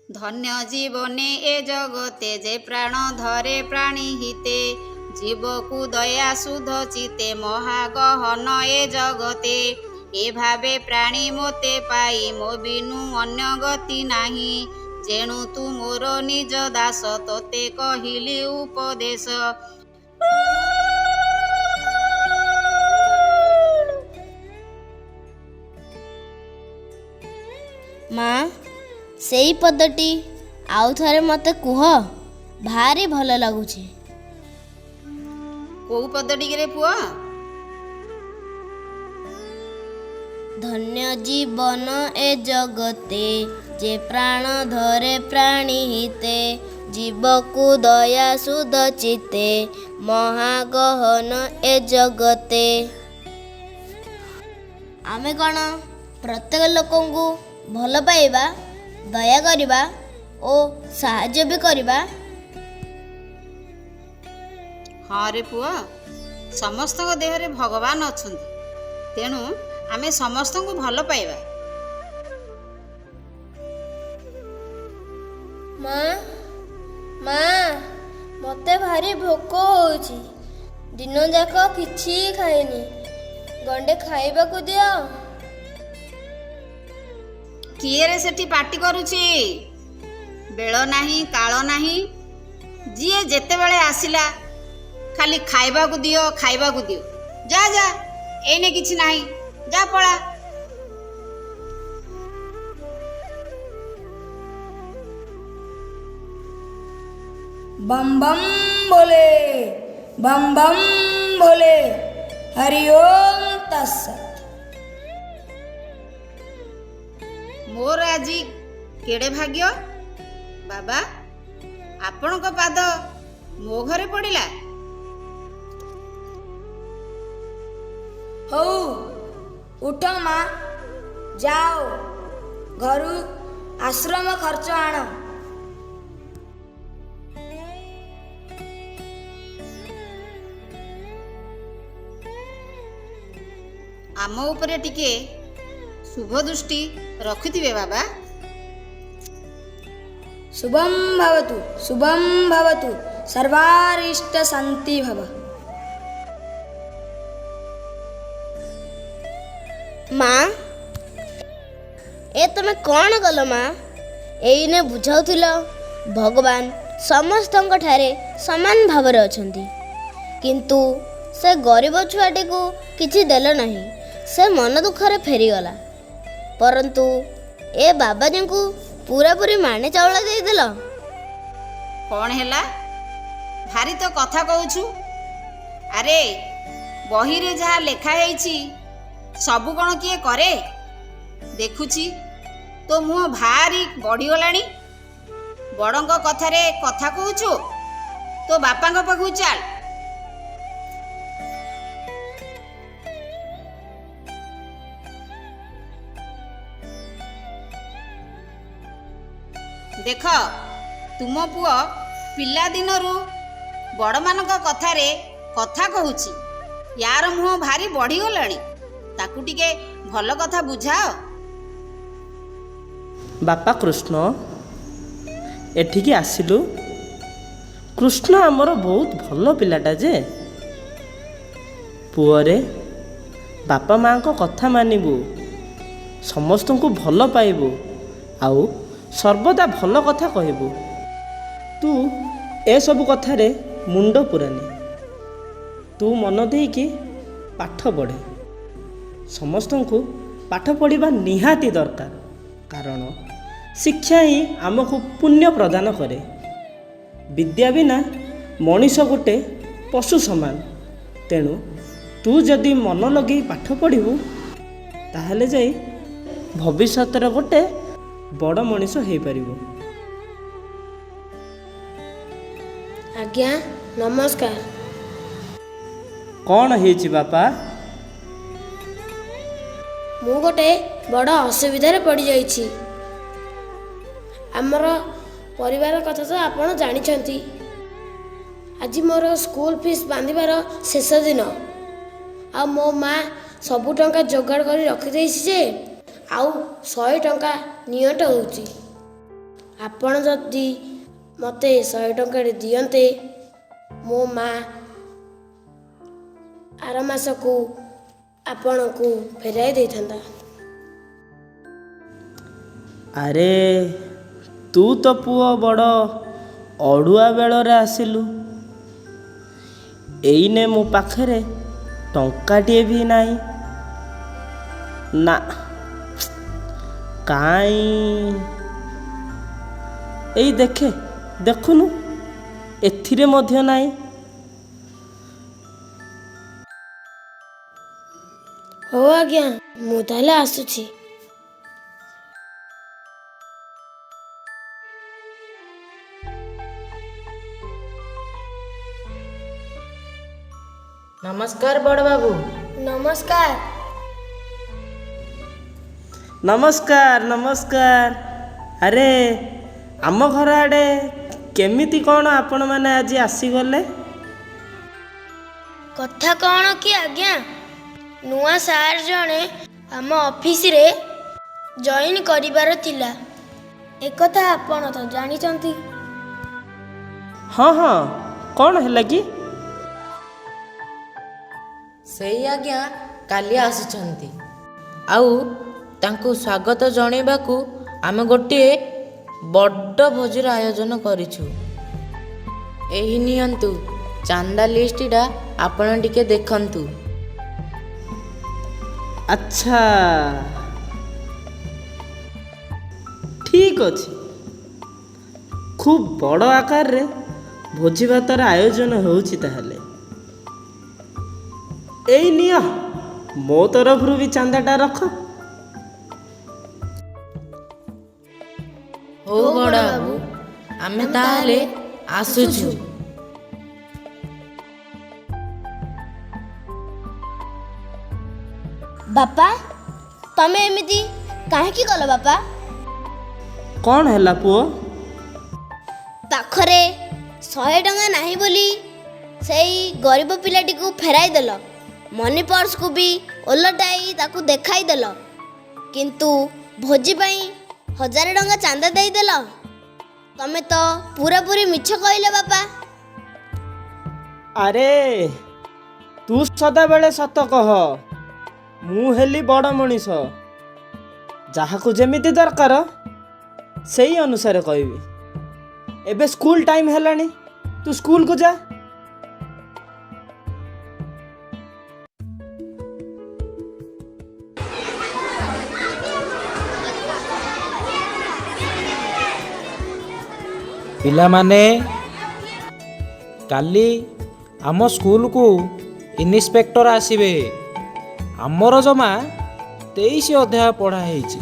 ଧନ୍ୟ ଜୀବନେ ଏ ଜଗତେ, ଯେ ପ୍ରାଣ ଧରେ ପ୍ରାଣୀ ହିତେ। ଜୀବକୁ ଦୟା ସୁଧ ଚିତେ, ମହାଗହନ ଏ ଜଗତେ। ଏ ଭାବେ ପ୍ରାଣୀ ମୋତେ ପାଇ, ମୋ ବିନୁ ଅନ୍ୟ ଗତି ନାହିଁ। ଯେଣୁ ତୁ ମୋର ନିଜ ଦାସ, ତୋତେ କହିଲି ଉପଦେଶ। ମା, ସେଇ ପଦଟି ଆଉ ଥରେ ମୋତେ କୁହ, ଭାରି ଭଲ ଲାଗୁଛି। କୋଉ ପଦଟି କିରେ ପୁଅ? ଧନ୍ୟ ଜୀବନ ଏ ଜଗତେ, ଯେ ପ୍ରାଣ ଧରେ ପ୍ରାଣୀ ହିତେ। ଜୀବକୁ ଦୟା ସୁଧ ଚିତେ, ମହାଗହନ ଏ ଜଗତେ। ଆମେ କ'ଣ ପ୍ରତ୍ୟେକ ଲୋକଙ୍କୁ ଭଲ ପାଇବା, ଦୟା କରିବା ଓ ସାହାଯ୍ୟ ବି କରିବା? ହଁ ରେ ପୁଅ, ସମସ୍ତଙ୍କ ଦେହରେ ଭଗବାନ ଅଛନ୍ତି, ତେଣୁ ଆମେ ସମସ୍ତଙ୍କୁ ଭଲ ପାଇବା। ମା, ମା, ମୋତେ ଭାରି ଭୋକ ହେଉଛି। ଦିନ ଯାକ କିଛି ଖାଇନି। ଗଣ୍ଡେ ଖାଇବାକୁ ଦିଅ। କିଏ ରେ ସେଠି ପାଟି କରୁଛି? ବେଳ ନାହିଁ କାଳ ନାହିଁ, ଯିଏ ଯେତେବେଳେ ଆସିଲା ଖାଲି ଖାଇବାକୁ ଦିଅ, ଖାଇବାକୁ ଦିଅ। ଯା ଯା, ଏଇନେ କିଛି ନାହିଁ, ଯା ପଳା। बम बम भोले, बम बम भोले, हरि ओम तत्सत। ମୋର ଆଜି କେଡ଼େ ଭାଗ୍ୟ ବାବା, ଆପଣଙ୍କ ପାଦ ମୋ ଘରେ ପଡ଼ିଲା। ହଉ ଉଠ ମା, ଯାଅ ଘରୁ ଆଶ୍ରମ ଖର୍ଚ୍ଚ ଆଣ। ଆମ ଉପରେ ଟିକେ ଶୁଭ ଦୃଷ୍ଟି ରଖିଥିବେ ବାବା। ଶୁଭಂ ଭବତୁ, ଶୁଭಂ ଭବତୁ, ସର୍ବାରିଷ୍ଟ ଶାନ୍ତି ଭବ। ମା, ଏ ତମେ କ'ଣ କଲ ମା? ଏଇନେ ବୁଝାଉଥିଲ ଭଗବାନ ସମସ୍ତଙ୍କ ଠାରେ ସମାନ ଭାବରେ ଅଛନ୍ତି, କିନ୍ତୁ ସେ ଗରିବ ଛୁଆଟିକୁ କିଛି ଦେଲ ନାହିଁ। ସେ ମନ ଦୁଃଖରେ ଫେରିଗଲା, ପରନ୍ତୁ ଏ ବାବାଜୀଙ୍କୁ ପୁରାପୁରି ମାଣେ ଚାଉଳ ଦେଇଦେଲ। କ'ଣ ହେଲା, ଭାରି ତ କଥା କହୁଛୁ। ଆରେ ବହିରେ ଯାହା ଲେଖା ହେଇଛି ସବୁ କ'ଣ କିଏ କରେ? ଦେଖୁଛି ତୋ ମୁହଁ ଭାରି ବଢ଼ିଗଲାଣି। ବଡ଼ଙ୍କ କଥାରେ କଥା କହୁଛୁ। ତୋ ବାପାଙ୍କ ପାଖକୁ ଚାଲ। ଦେଖ, ତୁମ ପୁଅ ପିଲାଦିନରୁ ବଡ଼ମାନଙ୍କ କଥାରେ କଥା କହୁଛି। ୟାର ମୁହଁ ଭାରି ବଢ଼ିଗଲାଣି, ତାକୁ ଟିକେ ଭଲ କଥା ବୁଝାଅ। ବାପା କୃଷ୍ଣ, ଏଠିକି ଆସିଲୁ। କୃଷ୍ଣ ଆମର ବହୁତ ଭଲ ପିଲାଟା ଯେ। ପୁଅରେ, ବାପା ମାଆଙ୍କ କଥା ମାନିବୁ, ସମସ୍ତଙ୍କୁ ଭଲ ପାଇବୁ ଆଉ ସର୍ବଦା ଭଲ କଥା କହିବୁ। ତୁ ଏସବୁ କଥାରେ ମୁଣ୍ଡ ପୁରାନି। ତୁ ମନ ଦେଇକି ପାଠ ପଢ଼େ। ସମସ୍ତଙ୍କୁ ପାଠ ପଢ଼ିବା ନିହାତି ଦରକାର, କାରଣ ଶିକ୍ଷା ହିଁ ଆମକୁ ପୁଣ୍ୟ ପ୍ରଦାନ କରେ। ବିଦ୍ୟା ବିନା ମଣିଷ ଗୋଟେ ପଶୁ ସମାନ। ତେଣୁ ତୁ ଯଦି ମନ ଲଗେଇ ପାଠ ପଢ଼ିବୁ, ତାହେଲେ ଯାଇ ଭବିଷ୍ୟତରେ ଗୋଟେ ବଡ଼ ମଣିଷ ହେଇପାରିବୁ। ଆଜ୍ଞା ନମସ୍କାର। କ'ଣ ହେଇଛି ବାପା? ମୁଁ ଗୋଟେ ବଡ଼ ଅସୁବିଧାରେ ପଡ଼ିଯାଇଛି। ଆମର ପରିବାର କଥା ତ ଆପଣ ଜାଣିଛନ୍ତି। ଆଜି ମୋର ସ୍କୁଲ ଫିସ୍ ବାନ୍ଧିବାର ଶେଷ ଦିନ, ଆଉ ମୋ ମା ସବୁ ଟଙ୍କା ଯୋଗାଡ଼ କରି ରଖିଦେଇଛି ଯେ ଆଉ 100 ଟଙ୍କା ନିଅଣ୍ଟ ହେଉଛି। ଆପଣ ଯଦି ମୋତେ 100 ଟଙ୍କାଟେ ଦିଅନ୍ତେ, ମୋ ମା ଆର ମାସକୁ ଆପଣଙ୍କୁ ଫେରାଇ ଦେଇଥାନ୍ତା। ଆରେ, ତୁ ତ ପୁଅ ବଡ଼ ଅଡ଼ୁଆ ବେଳରେ ଆସିଲୁ। ଏଇନେ ମୋ ପାଖରେ ଟଙ୍କାଟିଏ ବି ନାହିଁ। ନା, କାଇଁ, ଏଇ ଦେଖେ, ଦେଖୁନୁ, ଏଥିରେ ମଧ୍ୟ ନାହିଁ। ହଉ ଆଜ୍ଞା, ମୁଁ ତାହେଲେ ଆସୁଛି। ନମସ୍କାର ବଡ଼ ବାବୁ। ନମସ୍କାର। ନମସ୍କାର, ନମସ୍କାର। ଆରେ, ଆମ ଘର ଆଡ଼େ କେମିତି କ'ଣ ଆପଣମାନେ ଆଜି ଆସିଗଲେ? କଥା କ'ଣ କି ଆଜ୍ଞା, ନୂଆ ସାର୍ ଜଣେ ଆମ ଅଫିସରେ ଜଏନ୍ କରିବାର ଥିଲା। ଏକଥା ଆପଣ ତ ଜାଣିଛନ୍ତି। ହଁ ହଁ, କ'ଣ ହେଲା କି? ସେଇ ଆଜ୍ଞା କାଲି ଆସୁଛନ୍ତି, ଆଉ ତାଙ୍କୁ ସ୍ୱାଗତ ଜଣାଇବାକୁ ଆମେ ଗୋଟିଏ ବଡ଼ ଭୋଜିର ଆୟୋଜନ କରିଛୁ। ଏହି ନିଅନ୍ତୁ ଚାନ୍ଦା ଲିଷ୍ଟଟା, ଆପଣ ଟିକେ ଦେଖନ୍ତୁ। ଆଚ୍ଛା, ଠିକ୍ ଅଛି। ଖୁବ୍ ବଡ଼ ଆକାରରେ ଭୋଜିଭାତର ଆୟୋଜନ ହେଉଛି ତାହେଲେ। ଏଇ ନିଅ, ମୋ ତରଫରୁ ବି ଚାନ୍ଦାଟା ରଖ। ହଉ ବଡ଼ ବାବୁ, ଆମେ ତାହେଲେ ଆସୁଛୁ। ବାପା, ତମେ ଏମିତି କାହିଁକି କଲ ବାପା? କ'ଣ ହେଲା ପୁଅ? ପାଖରେ 100 ଟଙ୍କା ନାହିଁ ବୋଲି ସେଇ ଗରିବ ପିଲାଟିକୁ ଫେରାଇ ଦେଲ, ମନି ପର୍ସକୁ ବି ଓଲଟାଇ ତାକୁ ଦେଖାଇଦେଲ, କିନ୍ତୁ ଭୋଜି ପାଇଁ 1000 ଟଙ୍କା ଚାନ୍ଦା ଦେଇଦେଲ। ତମେ ତ ପୁରାପୁରି ମିଛ କହିଲ ବାପା। ଆରେ, ତୁ ସଦାବେଳେ ସତ କହ। ମୁଁ ହେଲି ବଡ଼ ମଣିଷ, ଯାହାକୁ ଯେମିତି ଦରକାର ସେଇ ଅନୁସାରେ କହିବି। ଏବେ ସ୍କୁଲ ଟାଇମ୍ ହେଲାଣି, ତୁ ସ୍କୁଲକୁ ଯା। ପିଲାମାନେ, କାଲି ଆମ ସ୍କୁଲକୁ ଇନ୍ସପେକ୍ଟର ଆସିବେ। ଆମର ଜମା 23 ଅଧ୍ୟାୟ ପଢ଼ା ହେଇଛି।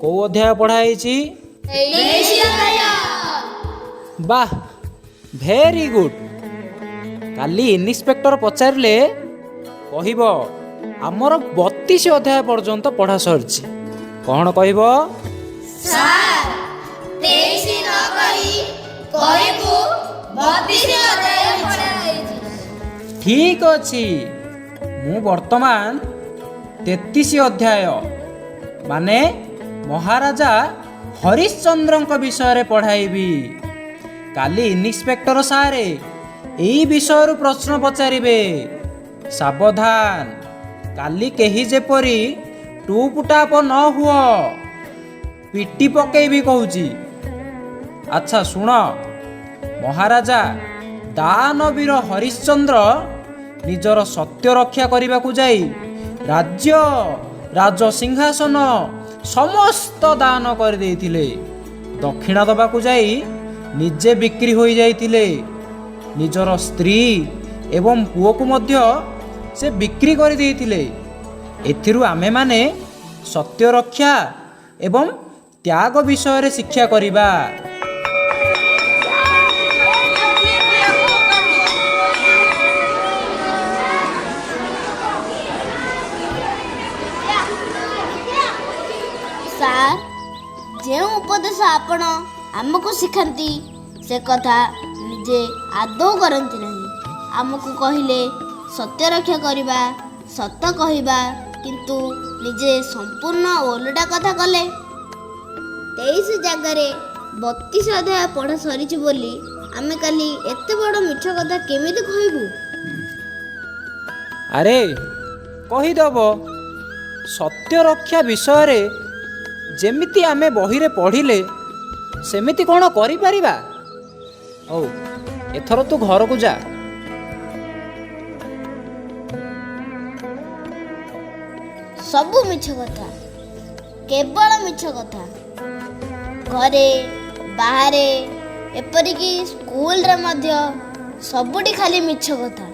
କେଉଁ ଅଧ୍ୟାୟ ପଢ଼ା ହେଇଛି? ବାহ, ଭେରି ଗୁଡ୍। କାଲି ଇନ୍ସପେକ୍ଟର ପଚାରିଲେ କହିବ ଆମର 32 ଅଧ୍ୟାୟ ପର୍ଯ୍ୟନ୍ତ ପଢ଼ା ସରିଛି। କ'ଣ କହିବ? ଠିକ୍ ଅଛି। ମୁଁ ବର୍ତ୍ତମାନ 33 ଅଧ୍ୟାୟ ମାନେ ମହାରାଜା ହରିଶ୍ଚନ୍ଦ୍ରଙ୍କ ବିଷୟରେ ପଢ଼ାଇବି। କାଲି ଇନ୍ସପେକ୍ଟର ସାରେ ଏଇ ବିଷୟରୁ ପ୍ରଶ୍ନ ପଚାରିବେ। ସାବଧାନ, କାଲି କେହି ଯେପରି ଟୁପ ଟାପ ନ ହୁଅ, ପିଟି ପକେଇବି କହୁଛି। ଆଚ୍ଛା ଶୁଣ, ମହାରାଜା ଦାନବୀର ହରିଶ୍ଚନ୍ଦ୍ର ନିଜର ସତ୍ୟ ରକ୍ଷା କରିବାକୁ ଯାଇ ରାଜ୍ୟ, ରାଜସିଂହାସନ ସମସ୍ତ ଦାନ କରିଦେଇଥିଲେ। ଦକ୍ଷିଣା ଦେବାକୁ ଯାଇ ନିଜେ ବିକ୍ରି ହୋଇଯାଇଥିଲେ। ନିଜର ସ୍ତ୍ରୀ ଏବଂ ପୁଅକୁ ମଧ୍ୟ ସେ ବିକ୍ରି କରିଦେଇଥିଲେ। ଏଥିରୁ ଆମେମାନେ ସତ୍ୟ ରକ୍ଷା ଏବଂ ତ୍ୟାଗ ବିଷୟରେ ଶିକ୍ଷା କରିବା। ସାର୍, ଯେଉଁ ଉପଦେଶ ଆପଣ ଆମକୁ ଶିଖାନ୍ତି ସେ କଥା ନିଜେ ଆଦୌ କରନ୍ତି ନାହିଁ। ଆମକୁ କହିଲେ ସତ୍ୟ ରକ୍ଷା କରିବା, ସତ କହିବା, କିନ୍ତୁ ନିଜେ ସମ୍ପୂର୍ଣ୍ଣ ଓଲଟା କଥା କଲେ। 23 ଜାଗାରେ 32 ଅଧ୍ୟାୟ ପଢ଼ା ସରିଛି ବୋଲି ଆମେ କାଲି ଏତେ ବଡ଼ ମିଛ କଥା କେମିତି କହିବୁ? ଆରେ କହିଦେବ, ସତ୍ୟ ରକ୍ଷା ବିଷୟରେ ଯେମିତି ଆମେ ବହିରେ ପଢ଼ିଲେ ସେମିତି କ'ଣ କରିପାରିବା? ହଉ, ଏଥର ତୁ ଘରକୁ ଯା। ସବୁ ମିଛ କଥା, କେବଳ ମିଛ କଥା। ଘରେ, ବାହାରେ, ଏପରିକି ସ୍କୁଲରେ ମଧ୍ୟ ସବୁଠି ଖାଲି ମିଛ କଥା।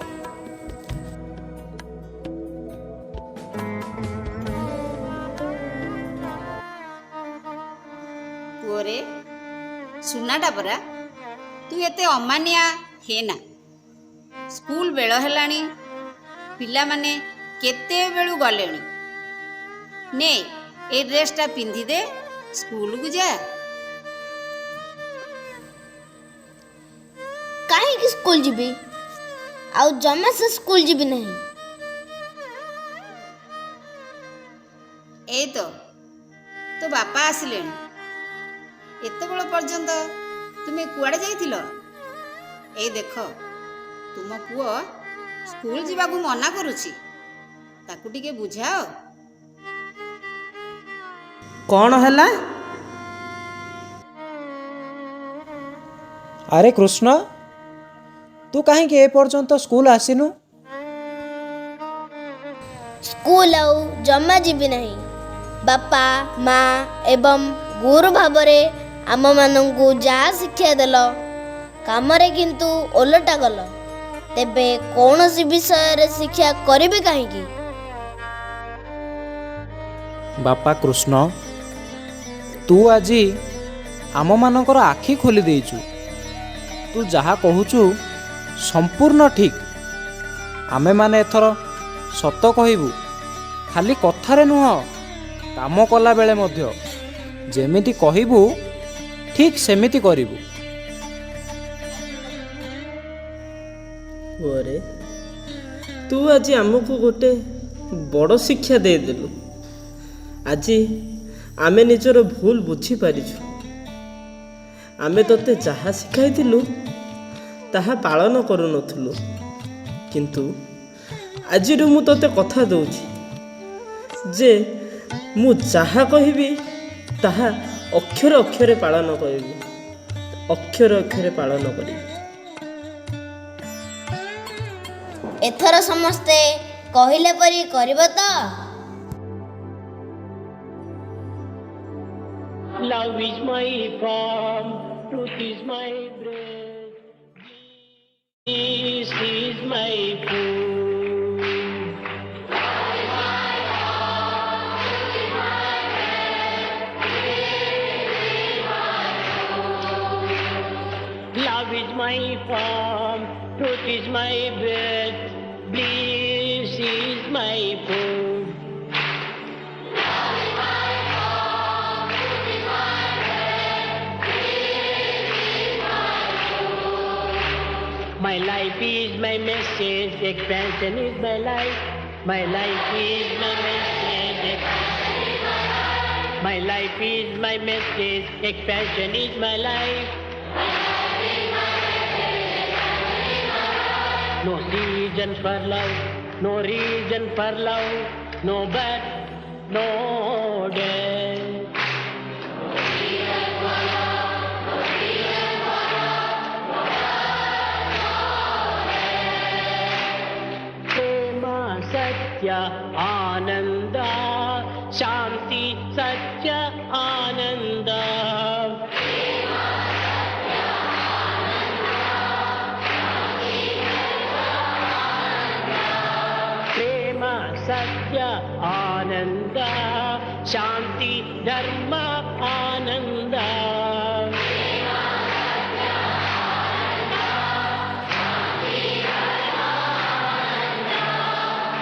ପୁଅରେ, ସୁନାଟା ପରା, ତୁ ଏତେ ଅମାନିଆ ହେନା। ସ୍କୁଲ ବେଳ ହେଲାଣି, ପିଲାମାନେ କେତେବେଳୁ ଗଲେଣି। ନେ, ଏଇ ଡ୍ରେସଟା ପିନ୍ଧିଦେ, ସ୍କୁଲକୁ ଯା। କାହିଁକି ସ୍କୁଲ ଯିବି? ଆଉ ଜମା ସେ ସ୍କୁଲ ଯିବି ନାହିଁ। ଏଇ ତ ତୋ ବାପା ଆସିଲେଣି। ଏତେବେଳ ପର୍ଯ୍ୟନ୍ତ ତୁମେ କୁଆଡ଼େ ଯାଇଥିଲ? ଏଇ ଦେଖ, ତୁମ ପୁଅ ସ୍କୁଲ ଯିବାକୁ ମନା କରୁଛି, ତାକୁ ଟିକେ ବୁଝାଅ। କ'ଣ ହେଲା? ଆରେ କୃଷ୍ଣ, ତୁ କାହିଁକି ଏପର୍ଯ୍ୟନ୍ତ ସ୍କୁଲ ଆସିନୁ? ସ୍କୁଲ ଆଉ ଜମା ଯିବି ନାହିଁ। ବାପା, ମା ଏବଂ ଗୁରୁ ଭାବରେ ଆମମାନଙ୍କୁ ଯାହା ଶିକ୍ଷା ଦେଲ, କାମରେ କିନ୍ତୁ ଓଲଟା କଲ। ତେବେ କୌଣସି ବିଷୟରେ ଶିକ୍ଷା କରିବି କାହିଁକି? ବାପା କୃଷ୍ଣ, ତୁ ଆଜି ଆମମାନଙ୍କର ଆଖି ଖୋଲି ଦେଇଛୁ। ତୁ ଯାହା କହୁଛୁ ସମ୍ପୂର୍ଣ୍ଣ ଠିକ୍। ଆମେମାନେ ଏଥର ସତ କହିବୁ, ଖାଲି କଥାରେ ନୁହଁ, କାମ କଲାବେଳେ ମଧ୍ୟ। ଯେମିତି କହିବୁ ଠିକ୍ ସେମିତି କରିବୁ। ପୁଅରେ, ତୁ ଆଜି ଆମକୁ ଗୋଟେ ବଡ଼ ଶିକ୍ଷା ଦେଇଦେଲୁ। ଆଜି ଆମେ ନିଜର ଭୁଲ ବୁଝିପାରିଛୁ। ଆମେ ତୋତେ ଯାହା ଶିଖାଇଥିଲୁ ତାହା ପାଳନ କରୁନଥିଲୁ, କିନ୍ତୁ ଆଜିରୁ ମୁଁ ତୋତେ କଥା ଦେଉଛି ଯେ ମୁଁ ଯାହା କହିବି ତାହା ଅକ୍ଷରେ ଅକ୍ଷରେ ପାଳନ କରିବି, ଅକ୍ଷରେ ଅକ୍ଷରେ ପାଳନ କରିବି। ଏଥର ସମସ୍ତେ କହିଲା ପରି କରିବ ତ? Love is my form, truth is my breath, this is my food. Love is my form, truth is my breath, bliss is my food. My life is my message, expansion is my life. My life is my message. My life is my message, expansion is my life. No season for love, no reason for love, no birth, no death. Prema Satya Ananda, Shanti Satya Ananda. Prema Satya Ananda, Shanti Dharma Ananda.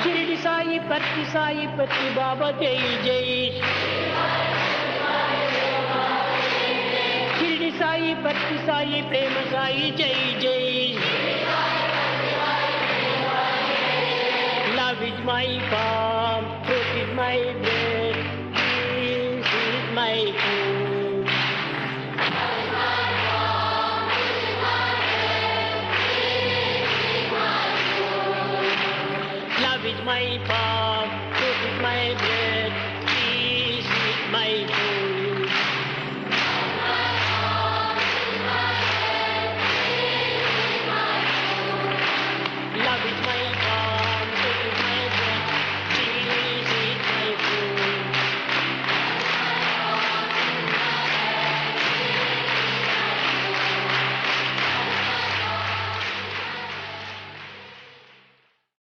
Shirdi Sai Patti Sai Patti Baba Jai Jai. Shirdi Sai Patti Sai Prem Sai Jai Jai. Love is my form, truth is my breath, this is my food. my path, truth is my bread, peace is my food.